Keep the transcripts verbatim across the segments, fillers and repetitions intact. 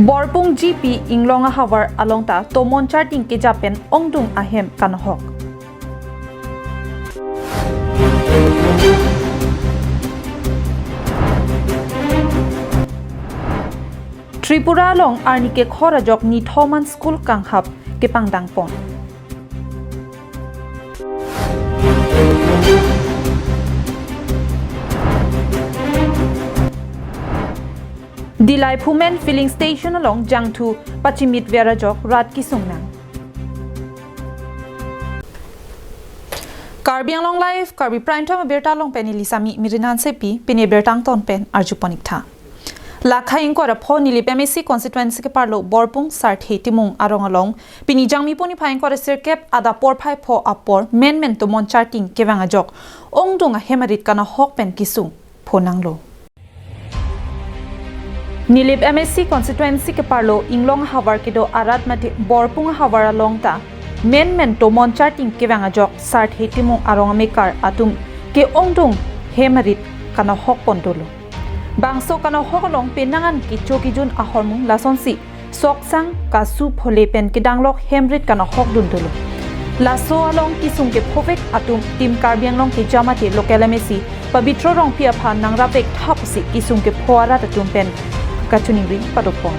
Borpung G P Inglong ahavar along ta tomon charting keja pen ongdung ahem kanohok. Tripura along arni kekhor ajok nithom an school kanghap kepangdang pon. Dillai Phumen filling station along jangthu pachimit ver ajok rat kesung nang. Karbi Anglong Live, Karbi Prime Time abirta along pen neli Sami Mirin Hansepi, pini birta angton pen arju pon ik tha. Lakhai ingkoi ra pho Nilip M A C constituency keparlo Borpung Sarthe Timung arong along, pini Jangmi puni phai ingkoi ra sirkep adap porphai pho apor menmen tomon charting kevang ajok ongdung ahem arit kanohok pen kesung pho nanglo. Nilip M A C constituency keparlo Inglong ahavar kedo arat mate Borpung ahavar along ta menmen tomon charting kevang ajok Sarthe Timung arong amekar atum ke ongdung hem arit kanohok pon dolo. Bangso kanohok along penang an kecho kejun ahormu lasonsi soksang kasu phole pen kedanglok hem rit kanohok dun dolo. Laso along kesung kephovek atum Team Karbi Anglong keja mate local M A C Pabitra Rongpi aphan nangrap vek tha pusi kesung kepho arat atum pen kachiningri padok pon.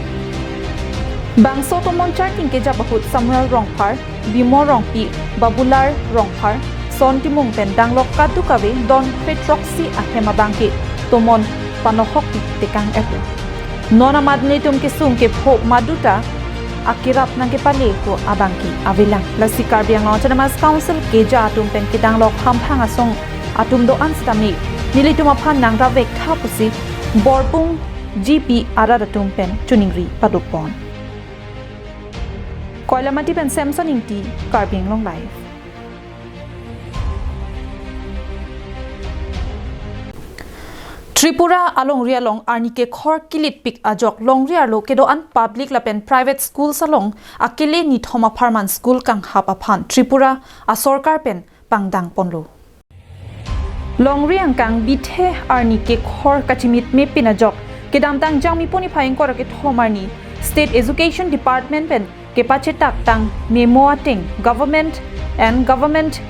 Bangso tomon charting kejap ahut Samuel Rongphar, Bimol Rongpi, Babular Rongphar, Son Timung pen danglok kadokave don kre throksi ahem abangke tomon panohok pi tekang epo. Non amat nelitum kesung kepho maduta akerap nangkepale ko abangke avelang. Lasi Karbi Anglong Autonomous Council keja atum pen kedanglok hamphang asong atum do-an sitame nelitum aphan nangrap vek tha pusi Borpung G P arat atum pen chiningri padok pon. Koilamati pen Samson Ingti, Karbi Anglong Live. Tripura alongri along arni kekhor kilitpik ajok longri arlo kedo-an public lapen private schools along akele nithom apharman school kanghap aphan Tripura asorkar pen pangdang ponlo. Longri angkang bithe arni kekhor kachimit me pin ajok kedamtang Jangmi puni phai ingkoi ra kethom arni State Education Department pen kepachetak tang memo ateng Government and Government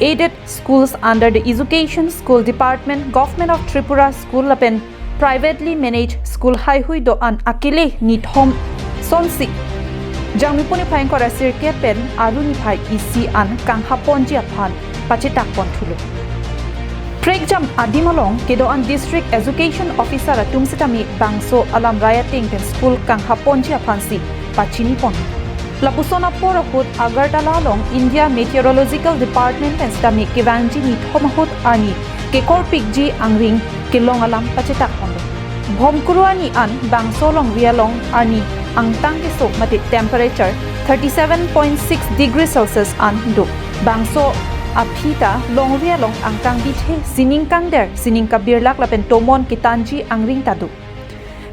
Aided Schools under the Education School Department, Government of Tripura School lapen privately managed school haihui do-an akele nithom sonsi Jangmi puni phai ingkoi ra sirkep pen Aru niphai isi an kanghap ponji aphan pachetak pon thulo. Prekjam adim along kedo-an District Education Officer atum sitame bangso alamrai ateng pen school kanghap ponji aphansi pachini pon. Lapuson apor ahut Agartala along India Meteorological Department pen sitame kevangji nithom ahut arni kekorpikji angring kelong alam pachetak ponlo. Bhomkuru arni an bangso longri along arni angtang keso mate temperature thirty seven point six degree Celsius an do. Bangso aphi ta longri along angkang bithe sining kangder, sining kabirlak lapen tomon ketanji angring ta do.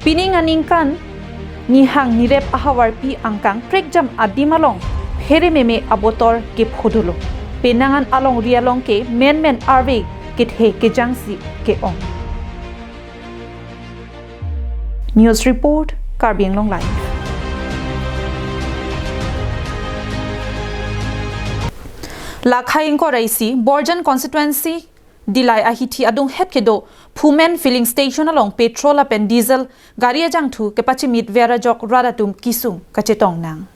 Pining aningkan nihang nirep ahavarpi angkang prekjam adim along phere meme abotor kepho dolo. Penang an alongri along ke menmen arve kethe kejangsi ke-ong. News report, Karbi Anglong Live. Lakhai ingkoi ra isi, Borjan constituency, Dillai ahithi adunghet kedo Phumen filling station along petrol lapen diesel gari ajangthu kepachimit ver ajok rat atum kesung kachetong nang.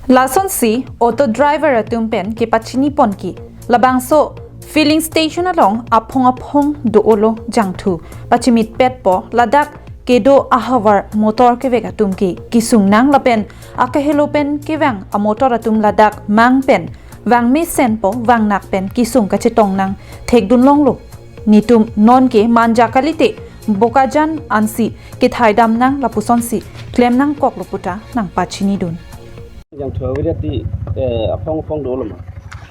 Lasonsi auto driver atum pen kepachini pon ke labangso filling station along aphong aphong do-olo jangthu pachimit petpo ladak kedo ahavar motor kevek atum ke kesung nang lapen akehelo pen kevang amotor atum ladak mang pen vang mesenpo vangnak pen kesung kachetong nang thekdun longlo. Netum non ke manja kalite Bokajan ansi kethaidam nang lapusonsi klem nangkoklo puta nangpachinidun. Jangthu avedet ti, eh, aphong aphong dolo ma?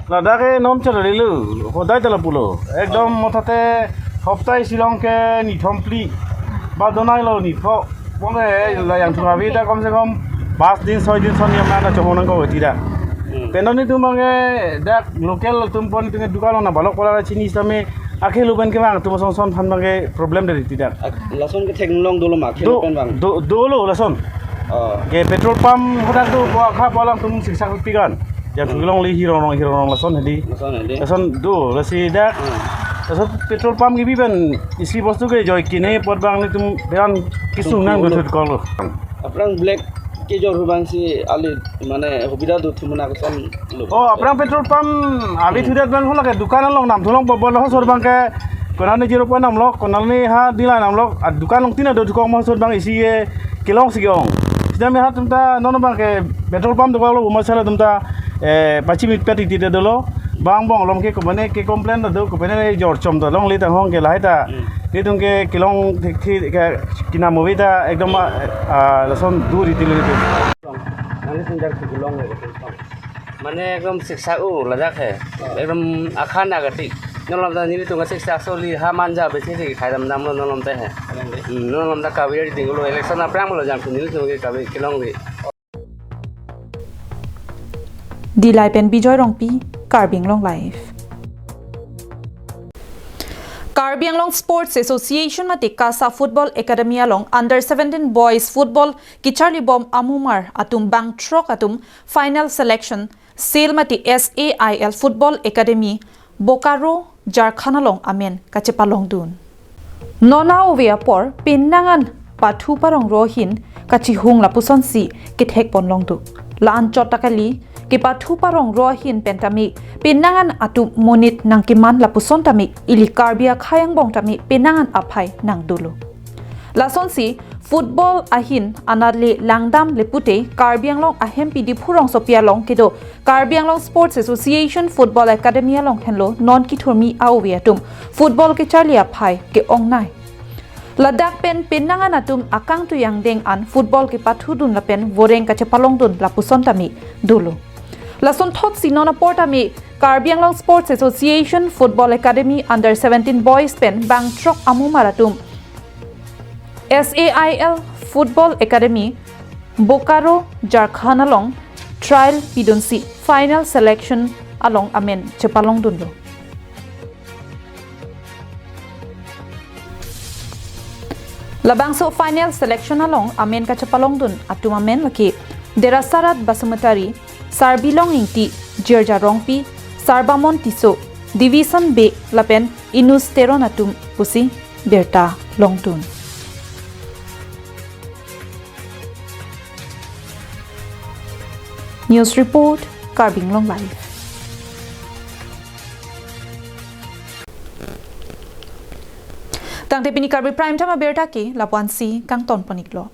Ladak ke non chalilo, hodai ta lapulo. Ekdom mothate hoptai silong ke nithom phli. Ba donai lo nithom. Bong ke la jangthu avedet kom se kom pas din soi din son yam na chomong nangkok ti da. Hmm. Pen non netum bang ke dak local atum pon netum dukan lo na balok kola chini sitame Akhelu pen kevang atum ason son aphan abangke problem dari tidak. Ak-, lason ke theklong dolo ma, akhelu Do, pen vang. Do, dolo lason. Oh. Ke petrol pump hadak do, bo akha po alangtum siksak pigan. Yang Hmm. Thunglong li hirong rong, hirong rong lason hedi. Lason hedi. Lason do, lasi dak. Hmm. Lason petrol pump kebi pen isi bostu ke joi kine apot abang nelitum beran kesung nang Thunglo. Dusut kolo. Aphrang black kejor hu abang si ali mane hubida do thumonak son lo. Oh, aphrang petrol pump ali Hmm. thudet abang hola ke dukan along nam thulong bobol hosor abangke konane zero point nam lok, konane ha dila nam lok, a dukan along tina do thukong ma hosor abang isi ye kelong si ke-ong. Sida me ha atum ta non abangke petrol pump do kolo uma sala atum ta, eh, pachi mit pet iti de dolo. Bang bong alom ke komane ke complain do, komane jor chom do longle ta hong ke lahai ta. Hmm. Nelitum ke kelong thik thik ke kinam movie ta ekdom, ah, lason dur iti lo iti. Nangli sinjar si kelong le, kelong. Mane ekdom siksak u ladak he. Oh. Ekdom akhan na katik. Non alam ta nelitum ke siksak soli ha manja besi si khai dam dam lo non alam ta he. Nangli. Hmm, non alam ta kave ri ding lo election aphrang lo jam si nelitum ke kave kelong ri. Dillai pen Bijoy Rongpi, Karbi Anglong Live. Karbi Anglong Sports Association mate KASA Football Academy along Under seventeen Boys Football kecharli bom amumar atum bang throk atum final selection cell mate S A I L Football Academy Bokaro, Jharkhand along amen kachepalongdun. Non a-ove apor penang an pathu parongro ahin kachihung lapuson si kethek pon longdun. La-anchot ta kali, kepathu parongro ahin pen tame penang an atum monit nangkeman lapuson tame ili Karbi akhei angbong tame penang an aphai nangdolo. Lasonsi football ahin anat le langdam le pute Karbi Anglong ahempi Diphu rongsopi along kedo Karbi Anglong Sports Association Football Academy along henlo non kithurmi a-ove atum football kecharli aphai ke-ongnei. Ladak pen penang an atum akangtui angdeng an football kepathudun lapen voreng kachepalongdun lapuson tame dolo. Lason thotsi non apor tame Karbi Anglong Sports Association Football Academy Under seventeen Boys pen bang throk amumar atum S A I L Football Academy Bokaro, Jharkhand along trial pidunsi final selection along amen chepalongdunlo. Labangso final selection along amen kachepalongdun atum amen lake Derasarat Basumatary, Sarbilong Ingti, Jirja Rongpi, Sarbamon Tisso, Division Bey lapen Inus Teron atum pusi birta longdun. News report, Karbi Anglong Live. Tangte pini Karbi Prime Time abirta ke lapu-ansi kangton pon-iklo.